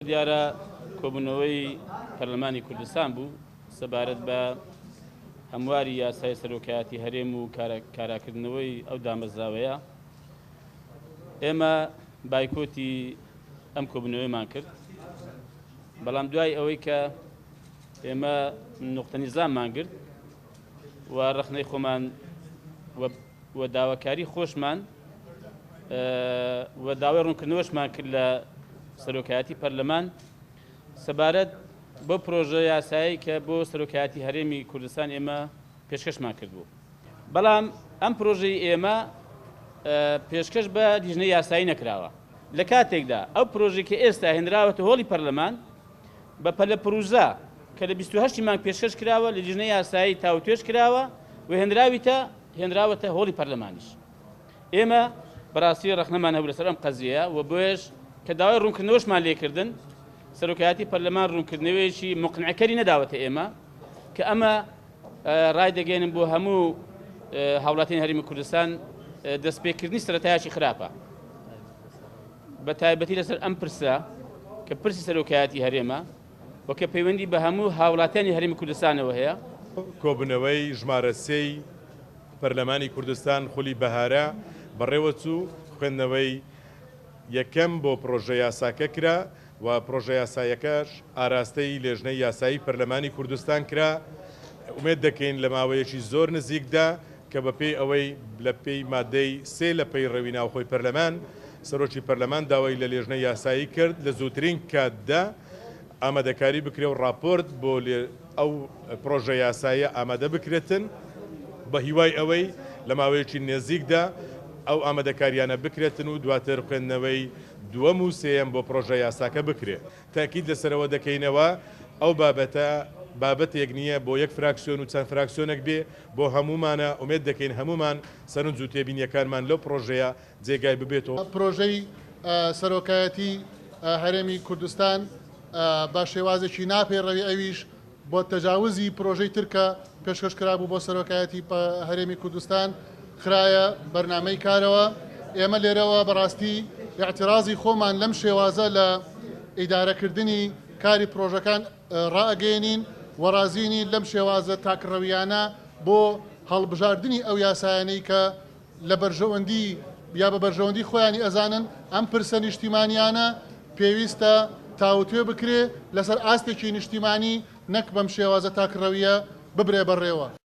دیارە کۆبوونەوەی پەرلەمانی کوردستان بوو سەبارەت بە هەمواری یاسای سەرۆکایەتی هەرێم و کاراکردنەوەی ئەو دامەزراوەیە. ئێمە بایکۆتی ئەم کۆبوونەوەیمان کرد، بەڵام دوای ئەوەی کە ئێمە نوقتە نیزاممان گرت و ڕەخنەی خۆمان و داواکاری خۆشمان و داوای ڕوونکردنەوەشمان کرد لە سەرۆکایەتی پەرلەمان سەبارەت بۆ پرۆژە یاسایی کە بۆ سەرۆکایەتی هەرێمی کوردستان ئێمە پێشکەشمان کردبوو. بەڵام ئەم پرۆژەی ئێمە پێشکەش بە لیژنەی یاسایی نەکراوە. لە کاتێکدا ئەو پرۆژەی کە ئێستا هێنراوەتە هۆڵی پەرلەمان بە پەلەپڕوزە کە لە 28 ی مانگ پێشکەش کراوە لە لیژنەی یاسایی تاوتوێژ کراوە و هێنراویتە هێنراوەتە هۆڵی پەرلەمانیش. ئێمە بەڕاستی ڕەخنەمان هەبوو لەسەر ئەم قەزیەیە و بۆیەش کە داوای ڕوونکردنەوەشمان لێکردن سەرۆکایەتی پەرلەمان ڕوونکردنەوەیەکی مقنعکەری نەداوەتە ئێمە کە ئەمە ڕایدەگەێنم بۆ هەموو هاوڵاتیانی هەرێمی کوردستان دەستپێکردنی سەرەتایەکی خراپە بە تایبەتی لەسەر ئەم پرسە کە پرسی سەرۆکایەتی هەرێمە و کە پەیوەندی بە هەموو هاوڵاتیانی هەرێمی کوردستانەوە هەیە. کۆبوونەوەی ژمارە سێی پەرلەمانی کوردستان خولی بەهارە بەڕێوەچوو، خوێندنەوەی یەکەم بۆ پڕۆژە یاساکە کرا و پڕۆژە یاسایەکەش ئاراستەی لێژنەی یاسایی پەرلەمانی کوردستان کرا، ئومێد دەکەین لە ماوەیەکی زۆر نزیکدا کە بەپێی ئەوەی لە پێی مادەی سێ لە پەیڕەوی ناوخۆی پەرلەمان سەرۆکی پەرلەمان داوای لە لێژنەی یاسایی کرد لە زووترین کاتدا ئامادەکاری بکرێ و ڕاپۆرت بۆ ئەو پڕۆژە یاسایە ئامادە بکرێتن، بە هیوای ئەوەی لە ماوەیەکی نێزیکدا ئەو ئامادەکاریانە بکرێتن و دواتر خوێندنەوەی دووەم و سێیەم بۆ پڕۆژە یاساکە بکرێ. تەئکید لەسەرەوە دەکەینەوە ئەو بابەتە بابەتێک نییە بۆ یەک فراکسیۆن و چەند فراکسیۆنێک بێ، بۆ هەموومانە، ئومێد دەکەین هەموومان سەرنج و تێبینییەکانمان لەو پڕۆژەیە جێگای ببێتەوە. پرۆژەی سەرۆکایەتی هەرێمی کوردستان بە شێوازێکی ناپەیڕەوی ئەویش بۆ تەجاوزی پرۆژەی تر کە پێشکەش کرابوو بۆ سەرۆکایەتی هەرێمی کوردستان خرایە بەرنامەی کارەوە. ئێمە لێرەوە بەڕاستی ئیعترازی خۆمان لەم شێوازە لە ئیدارەکردنی کاری پرۆژەکان ڕائەگەیەنین و ڕازی نین لەم شێوازە تاکڕەویانە بۆ هەڵبژاردنی ئەو یاسایانەی کە لە بەرژەوەندی یا بە بەرژەوەندی خۆیانی ئەزانن، ئەم پرسە نیشتیمانیانە پێویستە تاوتوێ بکرێ لەسەر ئاستێکی نیشتیمانی نەک بەم شێوازە تاکڕەویە ببرێ بەڕێوە.